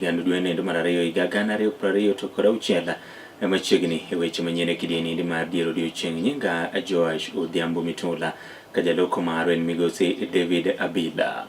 Gano dwe nendo mar ariyo higa 2026 machiegni e weche manyien e kidieny endi mar dier odiochieng'. Nyinga Joash Odhiambo Mitula ka jaloko marwa en migosi David Abila.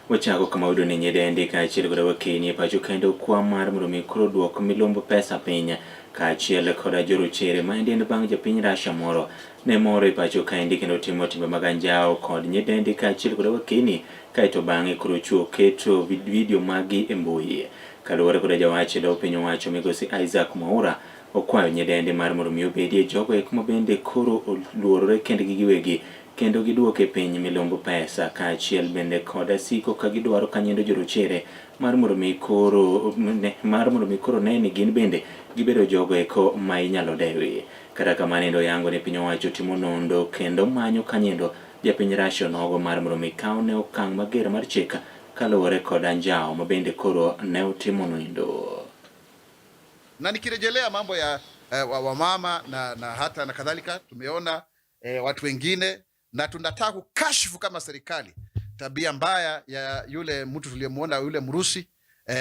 Wachako kama wayudo ni nyidendi kaachiel koda wakeni e pacho kendo kwa mar mondo mi koro duok milombo pesa piny kaachiel koda jorochere. Maendi en bang' japiny Russia moro ne moro e pacho kaendi kendo timo timbe mag anjawo kod nyidendi kaachiel koda wakeni kaeto bang'e koro ochuo keto video maggi e mbui. Kaluwore koda jawach e lo piny owacho migosi Isaac Mwaura okwayo nyidendi mar mondo mi obedie jogo eko ma bende koro oluorore kendgi giwegi kendo giduoke piny milombo pesa kaachiel bende koda siko ka gidwaro kanyendo jorochere mar mondo mi koro ne, mar mondo mi koro ne ni gin bende gibedo jogo eko ma inyalo dewi. Kata kamano endo oyango ni piny owacho timo nondo kendo manyo kanyendo japiny Russia onogo mar mondo mi kaw ne okang' mager mar chik kaluwore kod anjawo ma bende koro ne otimo noendo. Na nikirejelea mambo ya wamama na hata na kadhalika, tumeona watu wengine na tunataka kukashifu kama serikali tabia mbaya ya yule mtu tuliyemuona yule Mrusi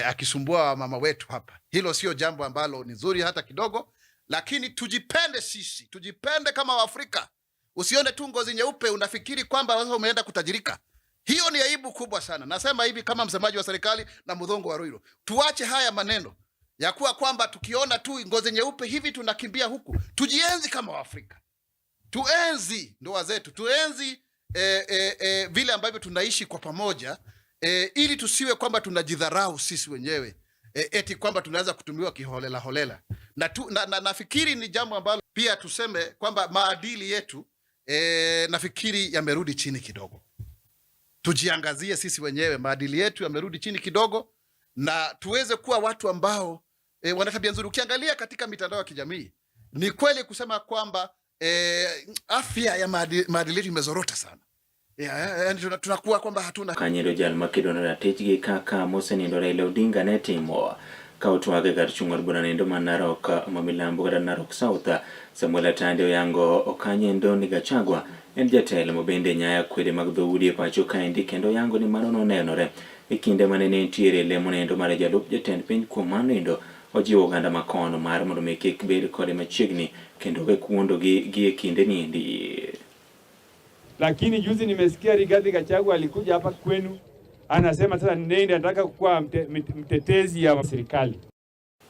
akisumbua wamama wetu hapa. Hilo sio jambo ambalo ni zuri hata kidogo, lakini tujipende sisi, tujipende kama Waafrika. Usione tu ngozi nyeupe unafikiri kwamba sasa umeenda kutajirika. Hiyo ni aibu kubwa sana. Nasema hivi kama msemaji wa serikali na Mudhongo wa Ruiru, tuache haya maneno ya kuwa kwamba tukiona tu ngozi nyeupe hivi tunakimbia huku. Tujienzi kama Waafrika, tuenzi ndoa zetu, tuenzi vile ambavyo tunaishi kwa pamoja ili tusiwe kwamba tunajidharau sisi wenyewe eti kwamba tunaweza kutumiwa kiholela holela. Na nafikiri ni jambo ambalo pia tuseme kwamba maadili yetu nafikiri yamerudi chini kidogo. Tujiangazie sisi wenyewe, maadili yetu yamerudi chini kidogo, na tuweze kuwa watu ambao wana tabia nzuri. Ukiangalia katika mitandao ya kijamii, ni kweli kusema kwamba afya ya maadili yetu imezorota sana. Yani tunakuwa kwamba hatuna Kanyero jal makedo ne ratichgi kaka mosenindo Raila Odinga ne timo ka otwag e kar chung' mar bura nendo ma Narok ma milambo kata Narok South. Samuel Atandi oyango kanyendo ni Gachagua en jatelo ma bende nyayo akwede mag dhoudi e pacho kaendi kendo oyango ni mano nonenore e kinde mane nentiere lemo nendo mar jalup jatend piny. Kuom mano endo ojiwo oganda makono mar mondo mi kik bed kode machiegni kendo wek wuondogi gi e kinde niendi. Lakini juzi nimesikia Rigathi Gachagua alikuja hapa kwenu anasema sasa nende anataka kuwa mtetezi ya serikali.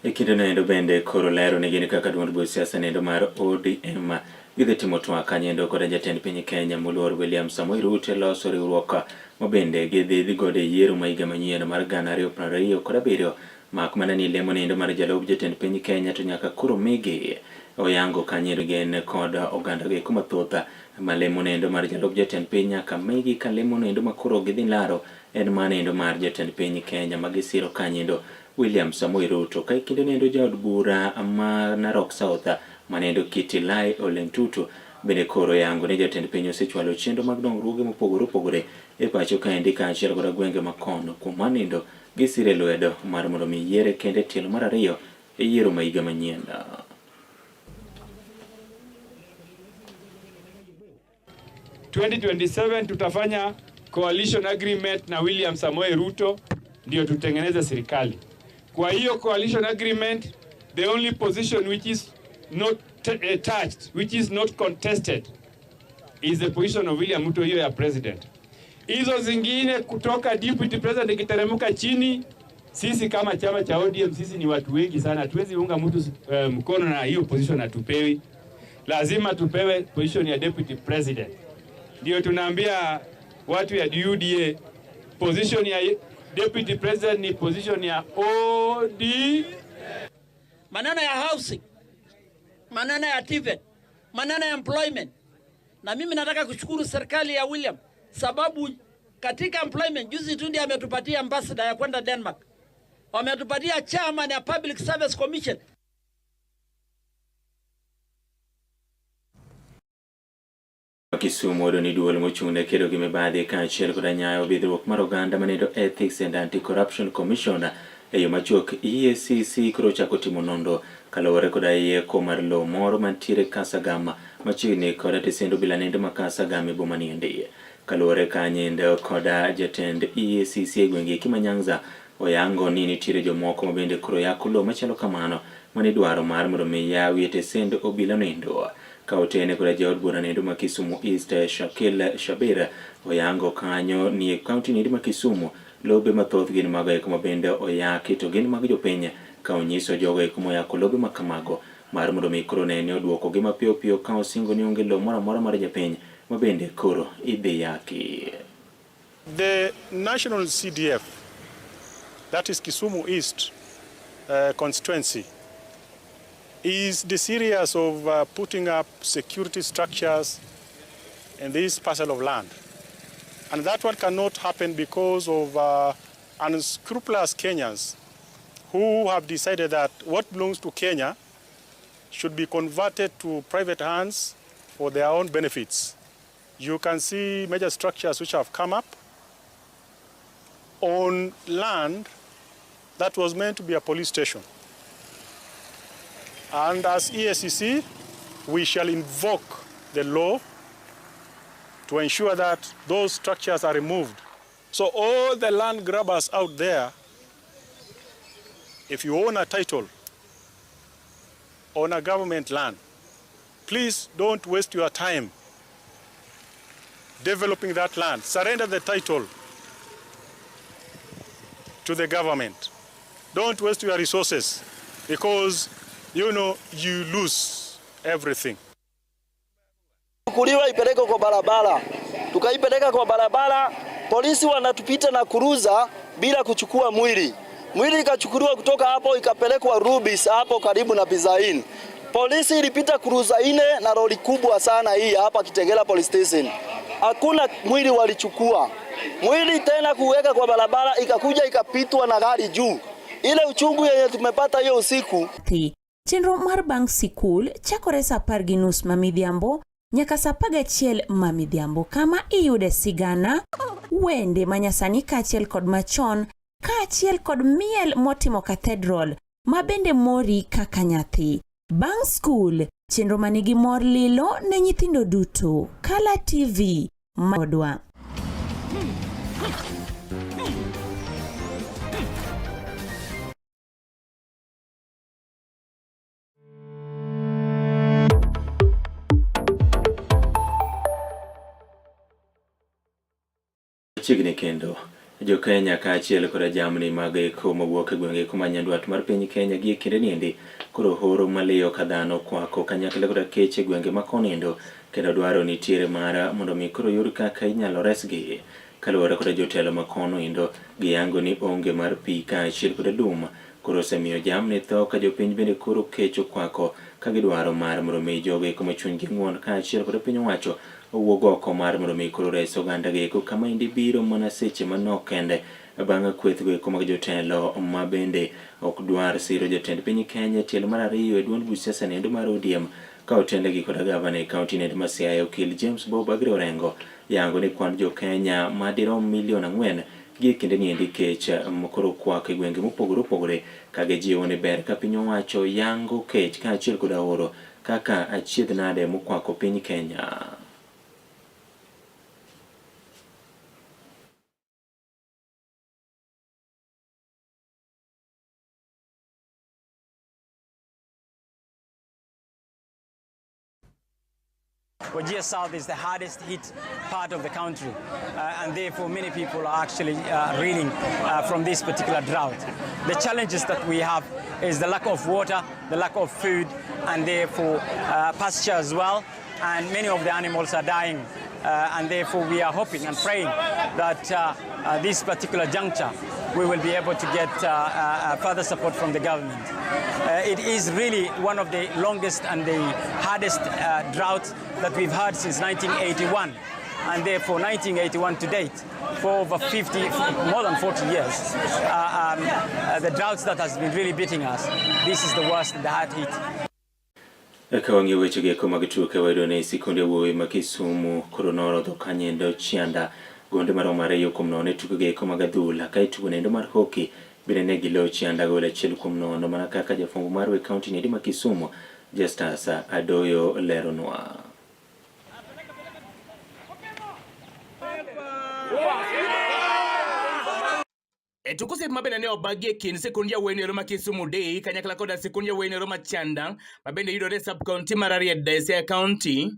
E kinde noendo bende koro lero ni gin kaka duond buch siasa nendo mar ODM gidhi timo twak kanyendo koda jatend piny Kenya moluor William Samoei Ruto e loso riwruok ma bende gidhi dhi godo e yiero ma higa manyien mar 2027 mak mana ni lemo nendo mar jalup jatend piny Kenya to nyaka koro migi oyango kanyendo gen kod oganda go eko mathoth ma lemo nendo mar jalup jatend piny nyaka migi ka lemo nendo ma koro gidhi laro en manendo mar jatend piny Kenya ma gisiro kanyendo William Samoei Ruto. Ka e kinde nendo jaod bura ma Narok South manendo Kitilai Ole Ntutu bende koro yango ni jatend piny osechwalo chenro mag dongruoge mopogore opogore e pacho kaendi kaachiel koda gwenge ma kono. Kuom manindo gisire lwedo mar mondo mi yiere kende tielo mar ariyo e yiero ma higa manyien. 2027 tutafanya coalition agreement na William Samoei Ruto ndio tutengeneze serikali. Kwa hiyo coalition agreement, the only position which is not touched, which is not contested is the position of William Ruto, hiyo ya president. Hizo zingine kutoka deputy president ikiteremuka chini, sisi kama chama cha ODM, sisi ni watu wengi sana, hatuwezi unga mtu mkono na hiyo position hatupewi. Lazima tupewe position ya deputy president. Ndio tunaambia watu ya UDA position ya deputy president ni position ya OD. Maneno ya housing, maneno ya TVET, maneno ya employment. Na mimi nataka kushukuru serikali ya William sababu katika employment juzi tu ndiye ametupatia ambassador ya kwenda Denmark. Wametupatia chairman ya Public Service Commission. Kisumu odo ni duol mochung' ne kedo gi mibadhi kaachiel koda nyayo bidhruok mar oganda manendo Ethics and Anti-Corruption Commission e yo machuok EACC koro ochako timo nonro kaluwore koda yeko mar lowo moro mantiere Kasagam machiegni koda tesend obila nendo ma Kasagam e boma niendi. Kaluwore kanyendo koda jatend EACC e gwenge eki ma Nyanza Oyango ni nitiere jomoko ma bende koro yako lowo machalo kamano mane idwaro mar mondo mi yawi e tesend obila noendo. Ka otene koda jaod bura noendo ma Kisumu East Shakil Shabir oyango kanyo ni e kaunti noendo ma Kisumu lobe mathoth gin mago eko ma bende oyaki to gin mag jopiny ka onyiso jogo eko moyako lobe ma kamago mar mondo mi koro ne ni oduoko gi mapiyo piyo ka osingo ni onge lowo moro amora mar japiny ma bende koro idhi yaki. The national CDF, that is Kisumu East constituency, is the serious of putting up security structures in this parcel of land. And that one cannot happen because of unscrupulous Kenyans who have decided that what belongs to Kenya should be converted to private hands for their own benefits. You can see major structures which have come up on land that was meant to be a police station. And as EACC, we shall invoke the law to ensure that those structures are removed. So all the land grabbers out there, if you own a title on a government land, please don't waste your time developing that land. Surrender the title to the government. Don't waste your resources because you know you lose everything. Kuliwa ipeleke kwa barabara, tukaipeleka kwa barabara, polisi wanatupita na kuruza bila kuchukua mwili. Mwili ikachukuliwa kutoka hapo ikapelekwa Rubis hapo karibu na Pizaini. Polisi ilipita kuruza ine na lori kubwa sana hii hapa Kitengela Police Station. Hakuna mwili walichukua. Mwili tena kuweka kwa barabara ikakuja ikapitwa na gari juu. Ile uchungu yenye tumepata hiyo usiku. Chenro mar bang' sikul chakore saa apar gi nus ma midhiambo nyaka saa apar gachiel ma midhiambo kama iyude sigana, wende manyasani kaachiel kod machon kaachiel kod miel motimo cathedral ma bende mori kaka nyathi. Bang' skul, chenro manigi mor lilo ne nyithindo duto. Kala TV maodwa. Chiegni kendo Jo-Kenya kaachiel koda jamni mag eko mawuok e gwenge eko ma nyandwat mar piny Kenya gi e kinde niendi koro horo maliyo ka dhano kwako kanyakla koda kech e gwenge ma konindo kendo dwaro nitiere mara mondo mi koro yud kaka inyalo resgi. Kaluwore koda jotelo ma kono endo giyango ni onge mar pi kaachiel koda lum koro osemiyo jamni tho ka jopiny bende koro kech okwako ka gidwaro mar mondo mi jogo eko ma chunygi ng'won kaachiel koda piny owacho owuog oko mar mondo mi koro res oganda gi eko kama endi biro mana seche manok kende bang' kweth go eko mag jotelo ma bende ok dwar siro jatend piny Kenya e tielo mar ariyo e duond buch siasa nendo mar ODM ka otendegi koda gavana e kaunti nendo ma Siaya okil James Bob Agre Orengo yango ni kwan jo Kenya ma dirom milion 4 gi e kinde ni endi kech koro kwako e gwenge mopogore opogore ka gijiwo ni ber ka piny owacho yango kech kaachiel koda oro kaka achiedh nade mokwako piny Kenya. Wajir South is the hardest hit part of the country, and therefore many people are actually reeling from this particular drought. The challenges that we have is the lack of water, the lack of food, and therefore pasture as well, and many of the animals are dying, and therefore we are hoping and praying that this particular juncture we will be able to get further support from the government. It is really one of the longest and the hardest droughts that we've had since 1981, and therefore 1981 to date, for over 50, more than 40 years, the droughts that has been really beating us, this is the worst and the hard hit. Ka wang'iyo weche gi eko mag tuke wayudo ni sikunde wuowi ma Kisumu koro norodho kanyendo Chianda gonde maromo 2-0 e tuke gi eko mag adhula ka itugo nendo mar hockey bende ne gilo Chianda gol 1-0 mana kaka jafwambo marwa e kaunti niendi ma Kisumu Justus Adoyo leronwa. E tuk osiep ma bende ne obagi e kind sekond yawuoyi noero ma Kisumu Day kanyakla koda sekond yawuoyi noero ma Chanda ma bende yudore e sub county mar Rarieda e Siaya County.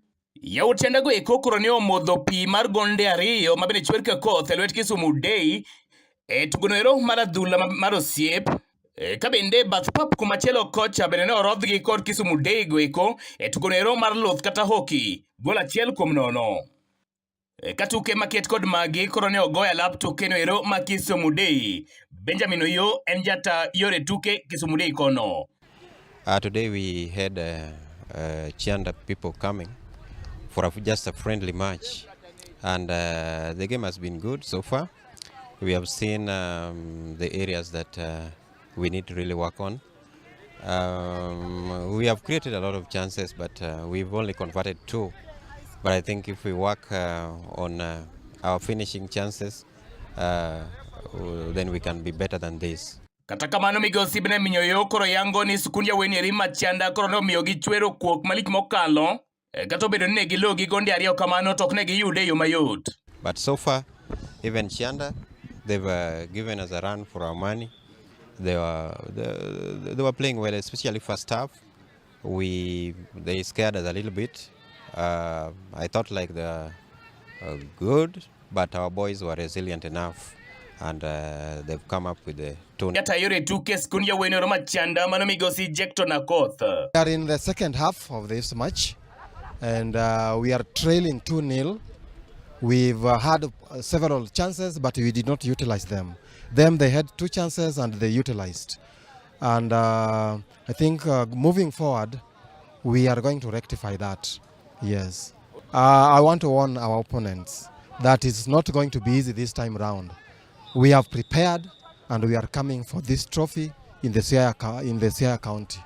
Yawuot Chanda go eko koro ne omodho pi mar gonde ariyo ma bende chwer ka koth e lwet Kisumu Day e tugono ero mar adhula mar osiep. E, ka bende bath pap kumachielo kocha bende ne orodhgi kod Kisumu Day go eko e tugono ero mar luth kata hockey gol 1-0. E, ka tuke maket kod magi koro ne ogoyo alap tukeno ero ma Kisumu Day. Benjamin Oyo en jata yore tuke Kisumu Day kono. Today we had Chianda people coming for just a friendly match, and the game has been good so far. We have seen the areas that we need to really work on. We have created a lot of chances, but we've only converted 2. But I think if we work on our finishing chances, then we can be better than this. Kata kamano migosi Benjamin Oyo koro yango ni skund yawuoyi eri ma Chianda koro ne omiyo gichwero kuok malich mokalo. Kata obedo ni ne gilo gi gonde ariyo kamano to ok ne giyude e yo mayot. But so far, even Chianda, they've given us a run for our money. They were playing well, especially first half. They scared us a little bit. I thought like they were good, but our boys were resilient enough, and they've come up with the 2. Jata yore tuke skund yawuoyi noero ma Chianda mano migosi Jackton Akoth. We are in the second half of this match, and we are trailing 2-0. We've had several chances, but we did not utilize them. They had 2 chances and they utilized. And I think moving forward, we are going to rectify that. Yes. I want to warn our opponents that it's not going to be easy this time round. We have prepared and we are coming for this trophy in the Siaya County.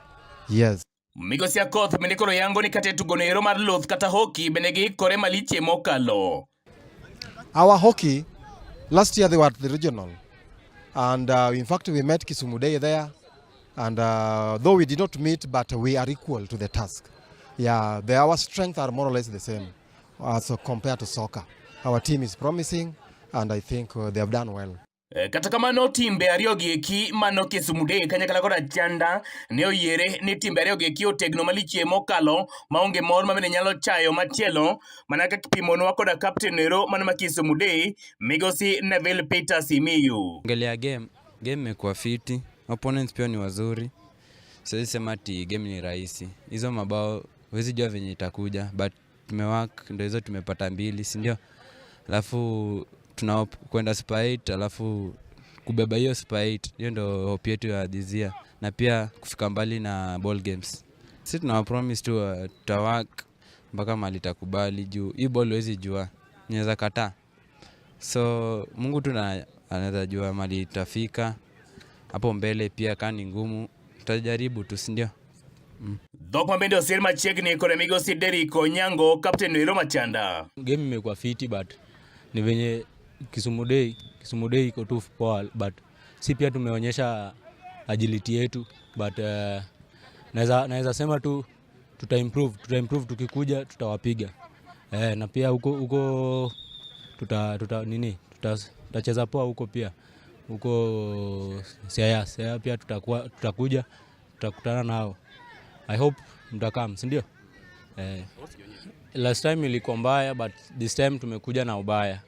Yes. Migosi Akoth bende koro yango ni kata e tugono ero mar luth kata hockey bende giikore malich mokalo. Our hockey, last year they were at the regional, and in fact we met Kisumu Day there, and though we did not meet, but we are equal to the task. Yeah, our strengths are more or less the same as compared to soccer. Our team is promising, and I think they have done well. Kata kamano timbe ariyo gi eki mano Kisumu Day kanyakla koda Chianda ne oyiere ni timbe ariyo gi eki otegno malich mokalo maonge mor ma bende nyalo chayo machielo mana kaka pimonwa koda captain ero mano ma Kisumu Day migosi Neville Peter Simiyu. Ongelea game imekuwa fiti, opponents pia ni wazuri. Siwezi sema ati game ni rahisi. Hizo mabao huwezi jua venye itakuja, but tumework ndio hizo tumepata 2, si ndio? Alafu tuna kwenda Super 8, alafu kubeba hiyo Super 8, hiyo ndio hope yetu ya this year, na pia kufika mbali na ball games. Sisi tuna promise tu tutawork mpaka mali takubali, juu hii ball huwezi jua, inaweza kataa. So Mungu tu anaweza jua mali itafika hapo mbele, pia kani ngumu tutajaribu tu, si ndio? Dhok ma bende osir machiegni kod migosi Derrick Onyango, captain ero Machanda. Game imekuwa fiti, but ni venye Kisumu Day iko tu poa, but si pia tumeonyesha agility yetu, but naweza sema tu tuta improve tukikuja tutawapiga. Na pia huko tutacheza poa huko pia. Huko Siaya pia tutakuja, tutakutana nao. I hope mtakam, si ndio? Last time ilikuwa mbaya, but this time tumekuja na ubaya.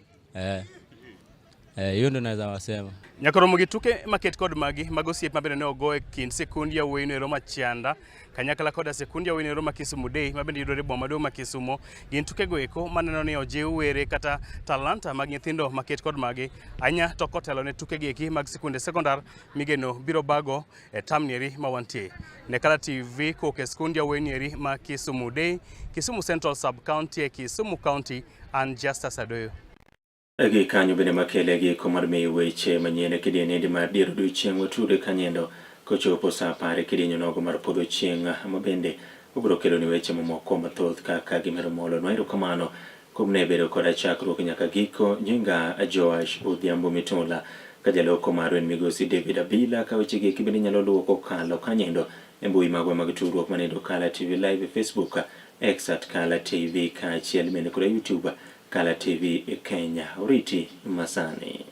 Hiyo ndio naweza wasema. Nyakoromo gi tuke maket kod magi mag osiep ma bende ne ogo e kind sekund yawuoyi ero ma Chianda kanyakla koda sekund yawuoyi ero ma Kisumu Day ma bende yudore e boma maduong' ma Kisumo. Gin tukego eko maneno ni ojiw were kata talanta mag nyithindo maket kod magi ahinya to kotelo ne tukegi eki mag sikunde sekondar migeno biro bago e tam nieri ma wantie. Ne Kala TV kowuok e skund yawuoyi nieri ma Kisumu Day, Kisumu Central Sub County e Kisumu County, an Justus Adoyo. Gi kanyo bende makele giko mar miyo weche manyien e kidieny mar dier odiechieng' watude kanyendo kochopo saa 10 e kidieny onogo mar podho chieng' ma bende obiro kelo ni weche mamoko mathoth kaka gimero molo. Erokamano kuom ne bedo koda chakruok nyaka giko. Nyinga Joash Odhiambo Mitola ka jaloko marwa en migosi David Abila. Ka weche gi eki bende nyalo luwo kokalo kanyendo e mbui magwa mag tudruok manendo Kala TV Live e Facebook, X at Kala TV kaachiel bende koda YouTube Kala TV Kenya. Oriti masani.